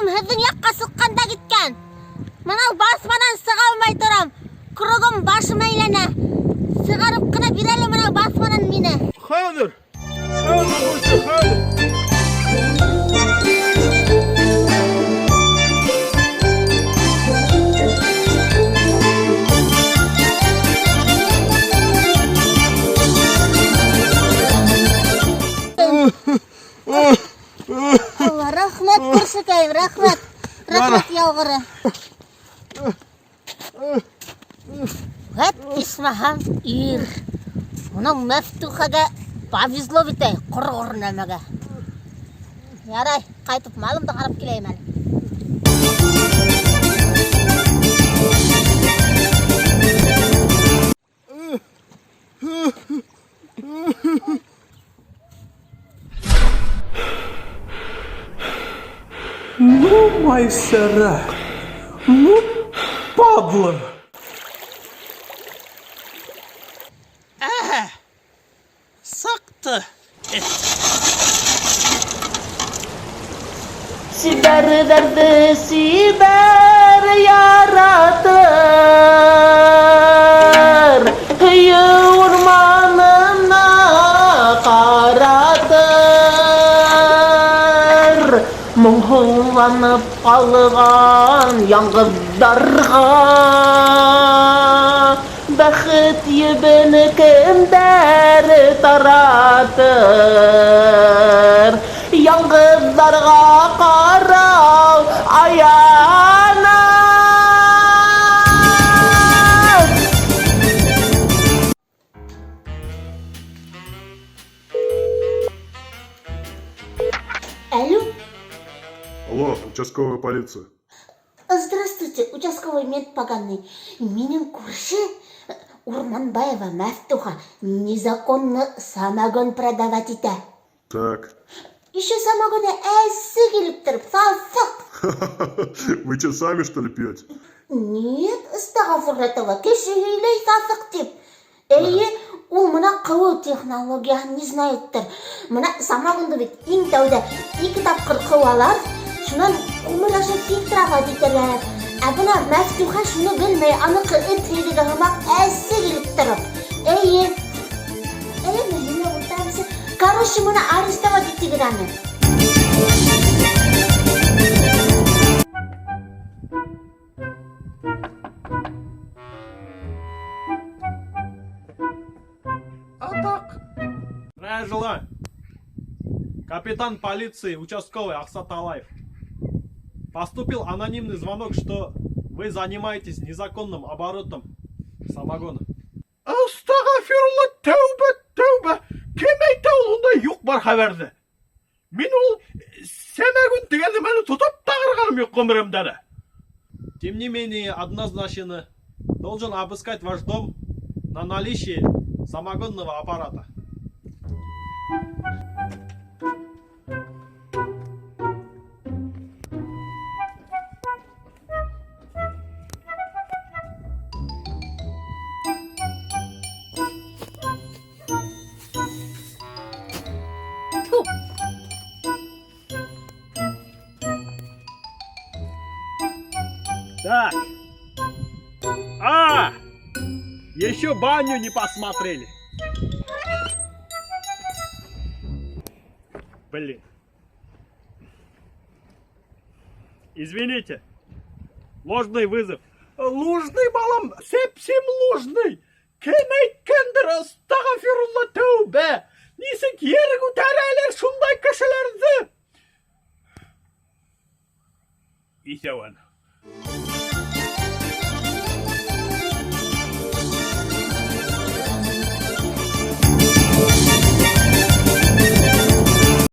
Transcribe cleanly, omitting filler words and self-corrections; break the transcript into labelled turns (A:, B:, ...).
A: Кругом һеҙҙең яҡҡа сыҡҡан да киткән. Мынау басманан сыға алмай торам. Кругом башым әйләнә. Сығарып ҡына бир әле мынау басманан мине.
B: Хәҙер! Хәҙер, күрше, хәҙер!
A: Алла, рәхмәт, күршекәем, рәхмәт. Рәхмәт яуғыры. Вәт исмаһам ир. Уның Мәфтүхәгә повезло бит әй, ҡороғор нәмәгә. Ярай, ҡайтып малымды ҡарап киләйем әле.
B: Ну, Майсара, ну, падла! Әһә, сыҡты эт.
C: Сибәрҙәрҙе сибәр яратыр, Һөйөү урманына ҡаратыр. Моңһоуланып ҡалған яңғыҙҙарға Бәхет ебен кемдәр таратыр? Яңғыҙҙарға ҡарау аяныс.
A: Әлү.
D: Алло, участковая полиция.
A: Здравствуйте, участковый мент поганый. Минең күрше Урманбаева Мәфтуха незаконно самогон продавать итә.
D: Так.
A: Еще самогоны әсе килеп тороп, саҫыҡ.
D: Вы что, сами что ли пьете?
A: Нет, әстәғәфирулла тәүбә, кеше һөйләй саҫыҡ тип. Эйе, ул мына ҡыуыу технологияһын не знает-тыр. Мына самогонды бит иң тәүҙә ике тапҡыр ҡыуалар, шунан күмер аша фильтровать итәләр. Ә бына Мәфтүхә шуны белмәй, аныҡы эт һөйрәгән һымаҡ әсе килеп тороп. Эйе. Әллә һөйләп ултырамсы. Короче, мына арестовать итегеҙ аны.
B: Атаҡ! Здравия желаю. Капитан полиции участковый Ахсат Алаев. Поступил анонимный звонок, что вы занимаетесь незаконным оборотом самогона. Астағфирулла, тәүбә, тәүбә. Кем әйтә ул ундай юҡ-бар хәбәрҙе? Мин ул сәмәгүн тигән нәмәне тотоп та ҡарағаным юҡ ғүмеремдә лә. Тем не менее, однозначно должен обыскать ваш дом на наличие самогонного аппарата. Так. А! Еще баню не посмотрели. Блин. Извините. Ложный вызов. Ложный, балам, сепсем ложный. Кем әйткәндер, астағфирулла, тәүбә. Нисек ер күтәрәләр шундай кешеләрҙе? Иҫәүән.